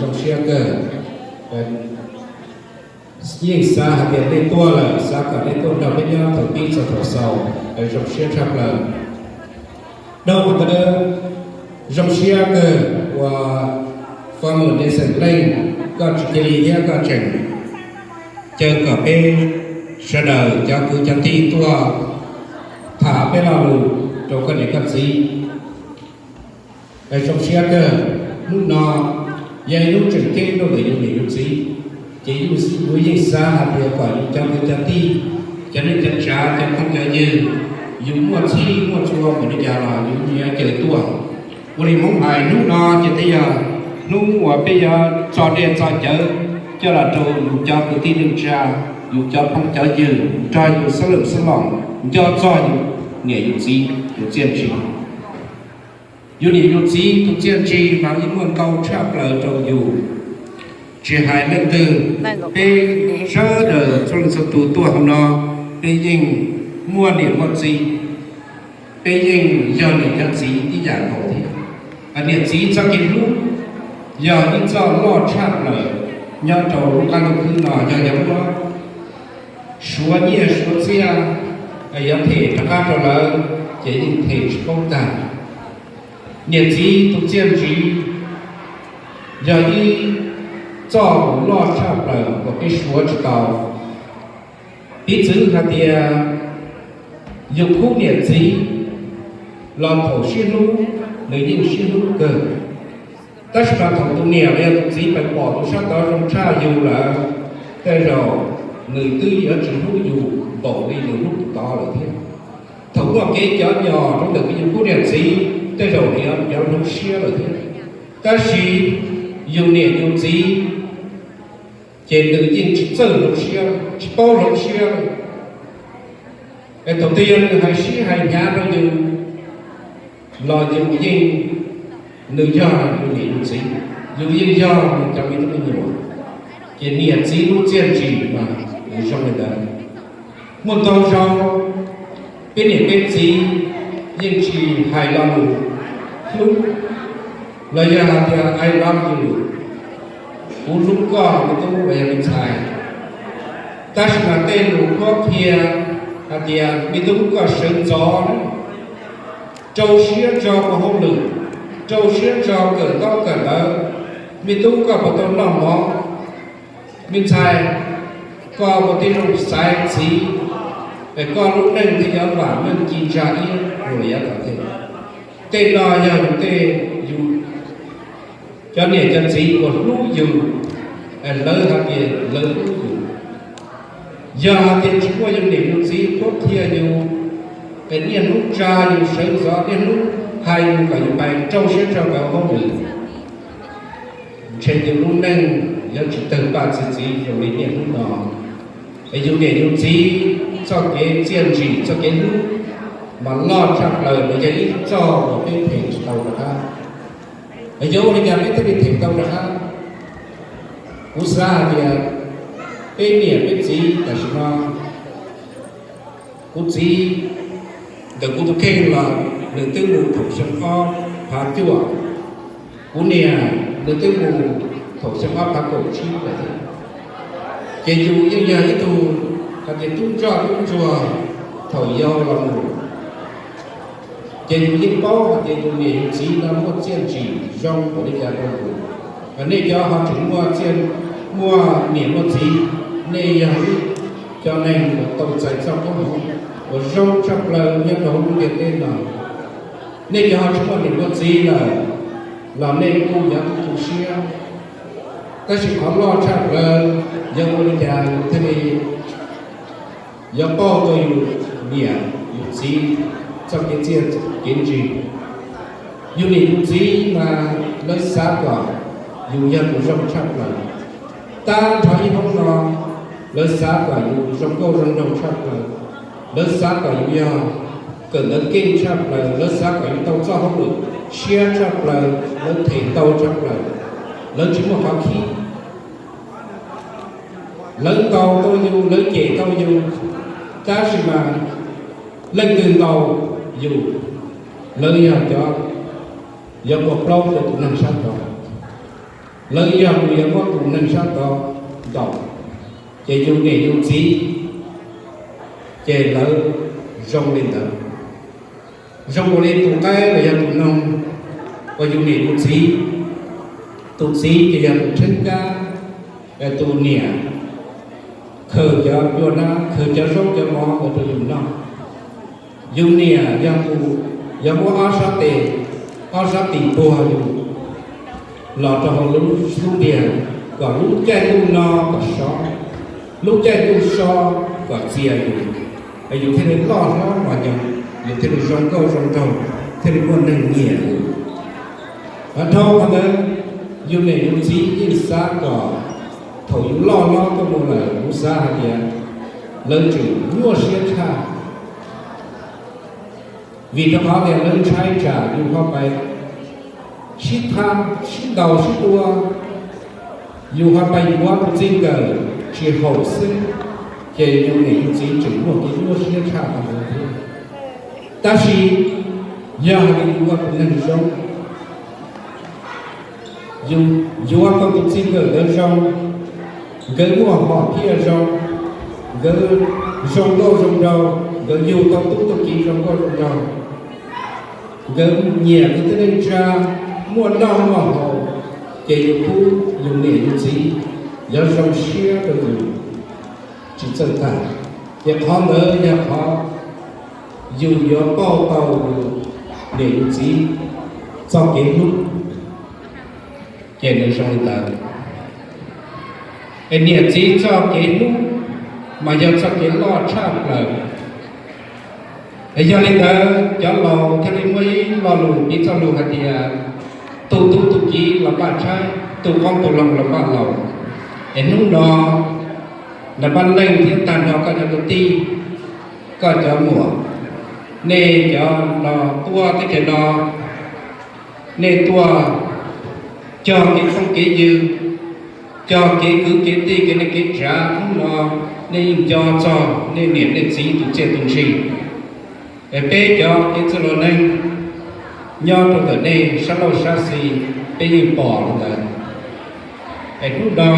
Zoo siab kawg, yeej xav hais tias nej tuaj lawm, xav kom nej tuaj nrog peb nyob thaum pib txog thaum xaus, zoo siab tshaj plaws. Dhau qhov ntawd, zoo siab kawg uas Fo Mum Ntse Xeem Leej, koj tsis cia li thiab koj tseem caw kom peb sawv daws cov kwv cov tij tuaj tham peb lo lus rau koj niam koj txiv. Zoo siab kawg, hnub no yog ib hnub tseem ceeb rau ntawm yus niam yus txiv, ces yus yeej xav hais tias kom yus cov kwv cov tij, cov neej cov tsav, cov phooj cov ywg, yus muaj txhij muaj txhua mus li cas los yus nyiam caw tuaj. Ua li Hmoob hais, hnub no ces thiaj yog hnub uas peb yuav tso dej tso cawv coj los rau yus cov kwv tij neej tsa, yus cov phooj cov ywg, nrog yus xab lwm xab loos nco txog yus niam yus txiv tus txiaj ntsig. Yus niam yus txiv tus txiaj ntsig mas yeej muaj ntau tshaj plaws rau yus. Tsis hais leej twg, peb sawv daws txhua leej txhua tus tuaj hauv no, peb yeej muaj niam muaj txiv, peb yeej yog niam yog txiv ib yam nkaus thiab. Niam txiv txoj kev hlub yog ib txoj loj tshaj plaws nyob rau lub qab lub khwb no, yog yuav muab suav nyiaj suav txiaj, yuav them rov qab rau lawv ces yeej them tsis paub tag. Niam txiv tus txiaj ntsig yog ib txoj loj tshaj plaws uas peb suav tsis tau. Piv txwv hais tias yus khub niam txiv los thaum sib hlub nws yeej sib hlub kawg, tab sis mas thaum tus niam los yog tus txiv pheej pom tus sab tod zoo tshaj yus lawm, tej zaum nws twb yuav tsis hlub yus npaum li nws hlub tus tod lawm thiab. Thaum muaj kev cov nyom rau ntawm yus khub niam txiv, tej zaum nws yuav hlub siab lawm thiab. Tab sis yus niam yus txiv ces nws yeej tsis txawj hlub siab, tsis paub hlub siab. Es thaum twg yog nws hais sib hais hnyav rau yus los yus yeej, nws yog yus niam yus txiv, yus yeej yog nws cov me tub me nyuam. Ces niam txiv lub txiaj ntsig mas zoo li ntawd. Muaj ntau zaus peb niam peb txiv yeej tsis hais lo lus hlub los yog hais tias I love you, kuv hlub koj me tub los yog me ntxhais. Tab sis mas tej lus qhuab qhia hais tias me tub koj sawv ntxov, rau siab tso ua hauj lwm, rau siab tso kawm ntaub kawm ntawv, me tub koj puas tau noj mov, me ntxhais koj puas tau zoo xaiv txiv, es koj lub neej thiaj yuav vam meej ci ntsa iab mus li yav tom ntej. Tej no yog yus tej, yus cov niam cov txiv uas hlub yus, lawv hais tias lawv hlub yus. Yog hais tias tsis muaj yus niam yus txiv qhuab qhia yus, es niaj hnub tsa yus sawv ntxov, niaj hnub hais yus kom yus pais rau siab tso pais ua hauj lwm, ntshe yus lub neej yuav tsis tawg paj txi txiv zoo li niaj hnub no. Es yus niam yus txiv txoj kev txiaj ntsig, txoj kev hlub mas loj tshaj plaws, nws yog ib txoj uas peb them tsis tau rov qab. Es yog ua li cas peb thiaj li them tau rov qab? Kuv xav hais tias peb niam peb txiv tam sim no, kuv txiv ntawm kuv tus kheej los nws twb mus thaum xyoo ob phav cuaj, kuv niam nws twb mus thaum xyoo ob phav kaum tsib lawm thiab. Ces yus yeej yog ib tug hais tias tub ntsoj tub ntsuag thaum yau los mus, ces yus yeej paub hais tias yus niam yus txiv no muaj txiaj ntsig zoo npaum li cas rau yus. Nej cov ho tseem muaj txiaj, muaj niam muaj txiv, nej yog ib cov neeg uas tau txais txoj koob hmoov uas zoo tshaj plaws nyob rau hauv lub ntiaj teb no. Nej cov ho tsis muaj niam muaj txiv lawm los nej kuj yuav tu siab. Tab sis qhov loj tshaj plaws yog ua li cas thiaj li yuav pauj tau yus niam yus txiv txoj kev txiaj kev ntsig? Yus niam yus txiv mas lawv xav kom yus yog tus zoo tshaj plaws. Tag nrho ib hoob no, lawv xav kom yus zoo nkauj zoo nraug tshaj plaws, lawv xav kom yus yog kawm ntawv keej tshaj plaws, lawv xav kom yus tau txoj hauj lwm siab tshaj plaws, lawv them tau tshaj plaws, lawv tsis muaj qhov khib. Lawv ntaus tau yus, lawv cem tau yus, tab sis mas leej twg ntaus yus, lawv yog cov yuav ua plaub rau tus neeg sab nraud. Lawv yog tus yuav muab tus neeg sab tod ntaus, ces yus niam yus txiv, ces lawv zoo li ntawd. Zoo ua li tus qaib los yog tus noog uas yus niam yus txiv, tus txiv ces yog tus tsheeb kab, tus niam khaws cov cua nab, khaws cov zaub cov mov ntawd rau yus noj. Yus niam yog tus yuav muab ob sab tes, ob sab tis puag yus los rau hauv lub xub ntiag, kom lub caij ntuj no kom sov, lub caij ntuj so kom txias yus, yus thiaj li loj hlob mos nyoos, yus thiaj li zoo nkauj zoo nraug, thiaj li muaj neeg nyiam yus. Dhau qhov ntawd, yus niam yus txiv yeej xav kom thaum yus loj hlob tuaj mus lawm, yus xav hais tias lawv tseem nyuaj siab tshaj, vim rau qhov tias lawv ntshai tsam yus ho pais sib thab sib ntaus sib tua, yus ho pais yuav tus txij nkawm tsis haum xwb, ces yus niam yus txiv tseem muaj kev nyuaj siab tshaj qhov ntawd thiab. Tab sis yog hais tias yus ua tus neeg zoo, yus yuav tau tus txij nkawm ntawd zoo, nkawd muaj hom phiaj zoo, nkawd zoo nkauj zoo nraug, nkawd yug tau tub tau kiv zoo nkauj zoo nraug, nkawd nyiam nkawd tej neej tsa, muaj noj muaj haus, ces yus pub yus niam yus txiv yuav zoo siab rau yus tsis txawj tag. Ces qhov ntawd yog qhov yus yuav pauj tau yus niam yus txiv txoj kev hlub. Ces nws zoo li ntawd. Es niam txiv txoj kev hlub mas yog txoj kev loj tshaj plaws. Es yog li ntawd cov laus thiaj li muaj ib lo lus piv txoj lus hais tias, tus tub tus kiv los npaj tshaib, tus qoob tus loo los npaj laus. Es hnub no, npaj leej thiab tag nrho koj cov kwv tij, koj cov muam, nej cov no tuaj teb chaws no, nej tuaj cog kev phooj kev ywg, cog kev kwv kev tij kev neej kev tsav, hnub no nej yeej nco txog nej niam nej txiv tus txiaj tus ntsig. Es peb cov kev txwj laus neeg nyob rau ntawm nej sab laug sab xis, peb yeej pom li ntawd. Es hnub no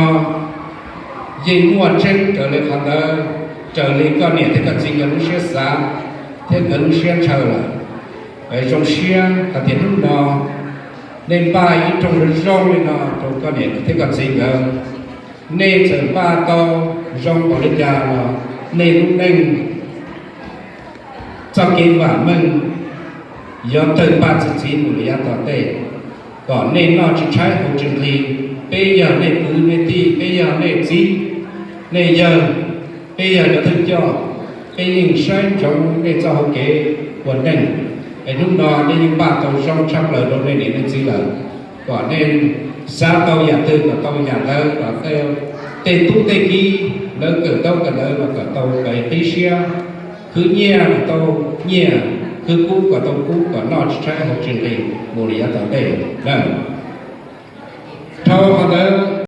yeej muaj tseeb raws li qhov ntawd, raws li koj niam thiab koj txiv nkawd lub siab xav thiab nkawd lub siab ntshaw lawm. Es zoo siab hais tias hnub no nej npaj ib rooj zoo li no rau koj niam thiab koj txiv nkawd. Nej txawm npaj tau zoo npaum li cas los nej lub neej txoj kev vam meej yuav tawg paj txi txiv mus li yav tom ntej, kom nej noj tsis tshaib haus tsis nqhis. Peb yog nej kwv nej tij, peb yog nej txiv nej yawg, peb yog cov thawj coj, peb yeej saib ntsoov nej txoj hau kev ua neej. Es hnub no nej yeej npaj tau zoo tshaj plaws rau nej niam nej txiv lawm, kom nej xav tau yam twg kom tau yam ntawd, kom tej tub tej kiv lawv kawm ntaub kawm ntawv los kom tau kev qib siab, khwv nyiaj kom tau nyiaj, khwv kub kom tau kub, kom noj tsis tshaib haus tsis nqhis mus li yav tom ntej na. Dhau qhov ntawd